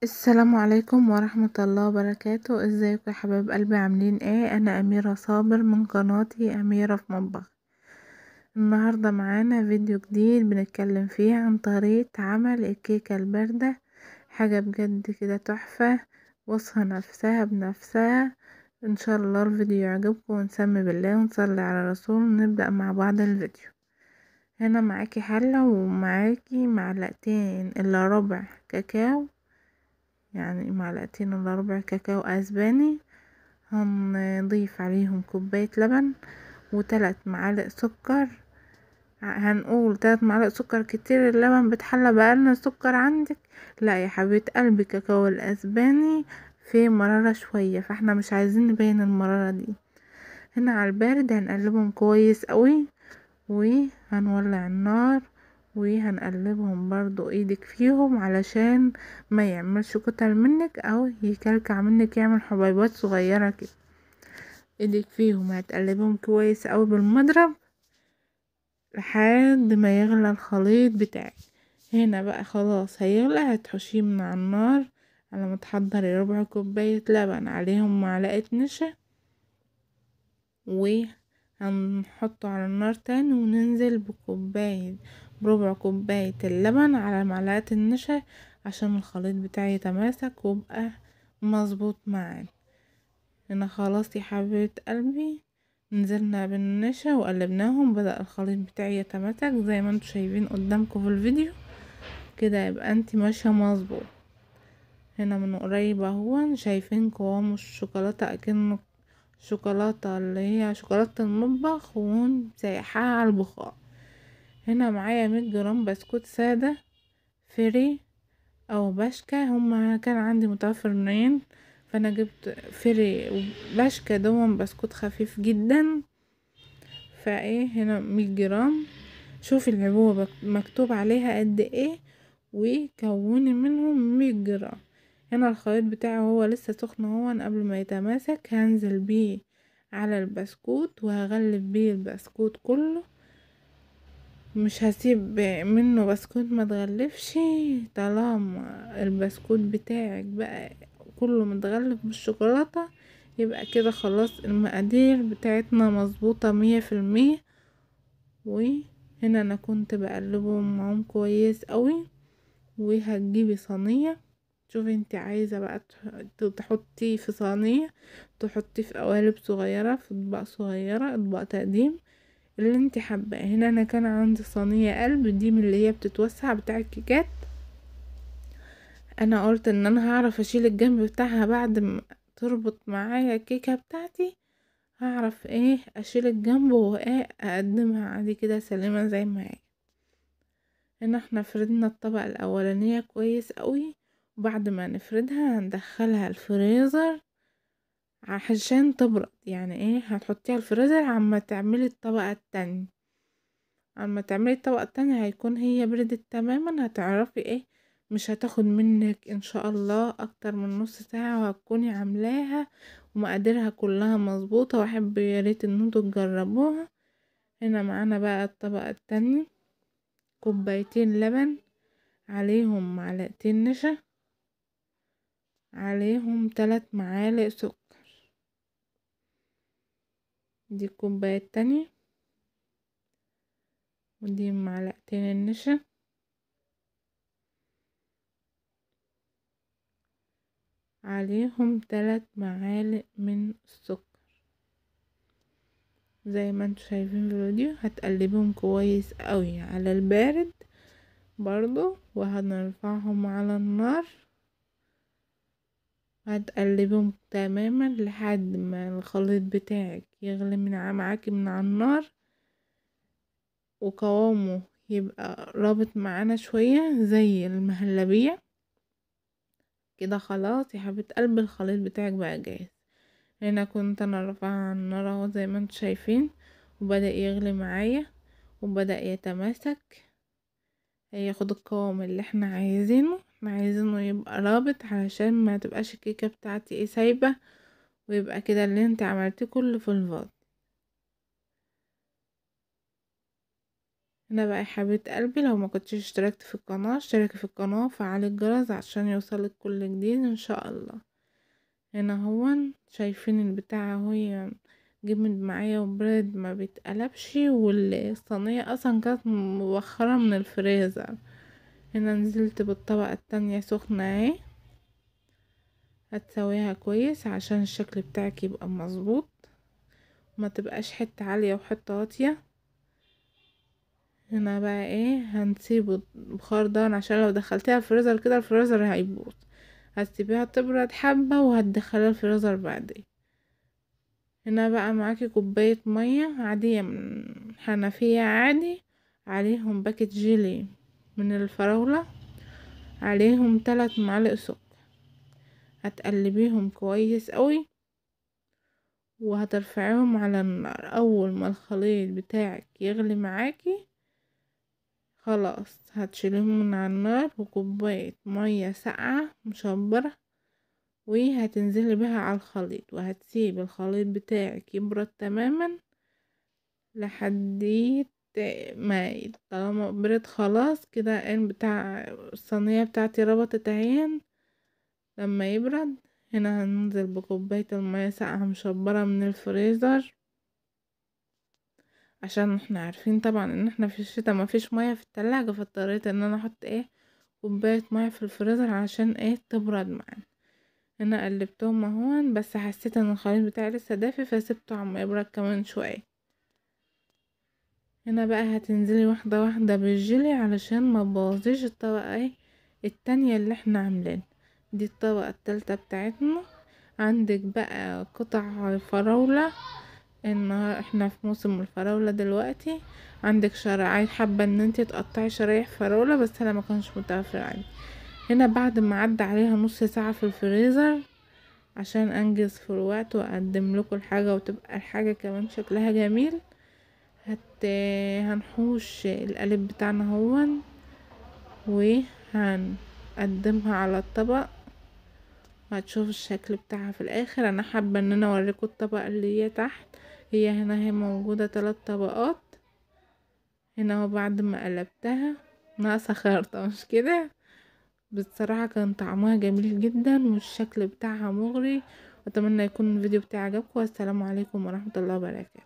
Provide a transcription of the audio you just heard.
السلام عليكم ورحمة الله وبركاته. ازيكم يا حبايب قلبي، عاملين ايه؟ انا اميرة صابر من قناتي اميرة في مطبخ. النهاردة معانا فيديو جديد بنتكلم فيه عن طريقة عمل الكيكة الباردة، حاجة بجد كده تحفة، وصفة نفسها بنفسها. ان شاء الله الفيديو يعجبكم، ونسمي بالله ونصلي على الرسول ونبدأ مع بعض الفيديو. هنا معاكي حلة ومعاكي معلقتين الا ربع كاكاو، يعني معلقتين الا ربع كاكاو اسباني، هنضيف عليهم كوباية لبن وثلاث معالق سكر. هنقول 3 معالق سكر كتير، اللبن بتحلى بأقل سكر عندك؟ لا يا حبيبة قلبي، كاكاو الاسباني فيه مرارة شوية، فاحنا مش عايزين نبين المرارة دي. هنا على البارد هنقلبهم كويس قوي، وهنولع النار وهنقلبهم برضو ايدك فيهم علشان ما يعملش كتل منك او يكلكع منك، يعمل حبيبات صغيرة كده. ايدك فيهم هتقلبهم كويس قوي بالمضرب لحد ما يغلى الخليط بتاعك. هنا بقى خلاص هيغلى، هتحشيه من على النار على ما تحضري ربع كوباية لبن عليهم معلقة نشا، وهنحطه على النار تاني وننزل بكوباية بربع كوباية اللبن على معلقة النشا عشان الخليط بتاعي يتماسك ويبقى مظبوط معانا. هنا خلاص يا حبيبة قلبي نزلنا بالنشا وقلبناهم، بدأ الخليط بتاعي يتماسك زي ما انتم شايفين قدامكم في الفيديو كده، يبقى انت ماشية مظبوط. هنا من قريب اهو شايفين قوام الشوكولاتة، اكنه شوكولاتة اللي هي شوكولاتة المطبخ ومسيحاها على البخار. هنا معايا 100 جرام بسكوت سادة فيري او باشكا، هما كان عندي متوفر نوعين، فانا جبت فيري وباشكا، دوم بسكوت خفيف جدا. فايه هنا 100 جرام، شوفي العبوة مكتوب عليها قد ايه وكوني منهم 100 جرام. هنا الخليط بتاعه هو لسه سخن اهو قبل ما يتماسك، هنزل بيه على البسكوت وهغلف بيه البسكوت كله، مش هسيب منه بسكوت ما تغلفش. طالما البسكوت بتاعك بقى كله متغلف بالشوكولاتة يبقى كده خلاص المقادير بتاعتنا مظبوطة 100%. وهنا انا كنت بقلبهم معاهم كويس قوي. وهتجيبي صينية، شوفي انت عايزة بقى تحطيه في صينية، تحطيه في قوالب صغيرة، في اطباق صغيرة، اطباق تقديم اللي انت حباه. هنا انا كان عندي صينية قلب دي من اللي هي بتتوسع بتاع الكيكات، انا قلت ان انا هعرف اشيل الجنب بتاعها بعد ما تربط معايا الكيكة بتاعتي، هعرف ايه اشيل الجنب وايه اقدمها عادي كده سليمة زي ما هي. هنا احنا فردنا الطبقة الاولانية كويس قوي، وبعد ما نفردها هندخلها الفريزر عشان تبرد. يعني ايه هتحطيها الفريزر عما تعملي الطبقة التانية، عما تعملي الطبقة التانية هيكون هي بردت تماما، هتعرفي ايه مش هتاخد منك ان شاء الله اكتر من نص ساعة، وهتكوني عاملاها ومقاديرها كلها مظبوطة. واحب يا ريت ان انتوا تجربوها. هنا معانا بقى الطبقة التانية، كوبايتين لبن عليهم معلقتين نشا، عليهم 3 معالق سكر، دي الكوباية التانية ودي معلقتين النشا، عليهم 3 معالق من السكر زي ما انتوا شايفين في الفيديو. هتقلبهم كويس قوي على البارد برضو، وهنرفعهم على النار، هتقلبهم تماما لحد ما الخليط بتاعك يغلي من معاكي من على النار، وقوامه يبقى رابط معانا شوية زي المهلبية كده. خلاص يا حبيبة قلب الخليط بتاعك بقى جاهز. هنا كنت انا رافعه على النار اهو زي ما انتوا شايفين، وبدأ يغلي معايا وبدأ يتماسك، هياخد القوام اللي احنا عايزينه. احنا عايزينه يبقى رابط علشان ما تبقاش الكيكه بتاعتي ايه سايبه، ويبقى كده اللي انت عملتيه كله في الفاضي. هنا بقى يا حبيبه قلبي، لو ما كنتش اشتركت في القناة اشتركي في القناة وفعلي الجرس عشان يوصلك كل جديد ان شاء الله. هنا هو شايفين البتاع اهو جمد معايا وبرد ما بيتقلبش، والصينيه اصلا كانت مبخره من الفريزر. هنا نزلت بالطبقه التانية سخنة اهي، هتسويها كويس عشان الشكل بتاعك يبقى مظبوط، ما تبقاش حتة عالية وحتة واطية. هنا بقى ايه، هنسيب البخار ده عشان لو دخلتيها الفريزر كده الفريزر هيبوظ، هتسيبيها تبرد حبه وهتدخليها الفريزر بعدين. هنا بقى معاكي كوباية مية عادية من حنفية عادي، عليهم باكت جيلي من الفراوله، عليهم 3 معالق سكر، هتقلبيهم كويس قوي وهترفعيهم على النار. اول ما الخليط بتاعك يغلي معاكي خلاص هتشيليهم من على النار، وكوباية مية ساقعة مشبرة وهتنزلي بها على الخليط، وهتسيب الخليط بتاعك يبرد تماما لحد ما طالما برد خلاص كده بتاع الصينية بتاعتي ربطت اهي. لما يبرد هنا هننزل بكوباية المية ساقعة مشبرة من الفريزر، عشان احنا عارفين طبعا ان احنا في الشتاء ما فيش مية في التلاجة، فاضطريت ان انا احط ايه كوباية مية في الفريزر عشان ايه تبرد معانا. هنا قلبتهم اهون، بس حسيت ان الخليط بتاعي لسه دافي فسيبته عم يبرد كمان شوية. هنا بقى هتنزلي واحدة واحدة بالجيلي علشان ما تبوظيش الطبقة ايه التانية اللي احنا عاملينها دي، الطبقة التالتة بتاعتنا. عندك بقى قطع فراولة، النهار احنا في موسم الفراولة دلوقتي، عندك شرايح، حابة ان انتي تقطعي شرايح فراولة بس انا ما كانش متوفر عندي. هنا بعد ما عدى عليها نص ساعة في الفريزر عشان انجز في الوقت واقدم لكم الحاجة وتبقى الحاجة كمان شكلها جميل، هنحوش القالب بتاعنا هون وهنقدمها على الطبق، وهتشوفوا الشكل بتاعها في الاخر. انا حابة ان انا اوريكم الطبقة اللي هي تحت، هي هنا هي موجودة 3 طبقات. هنا اهو بعد ما قلبتها ناقصه خرطه مش كده، بصراحة كان طعمها جميل جدا والشكل بتاعها مغري. واتمنى يكون الفيديو بتاعي عجبكم، والسلام عليكم ورحمة الله وبركاته.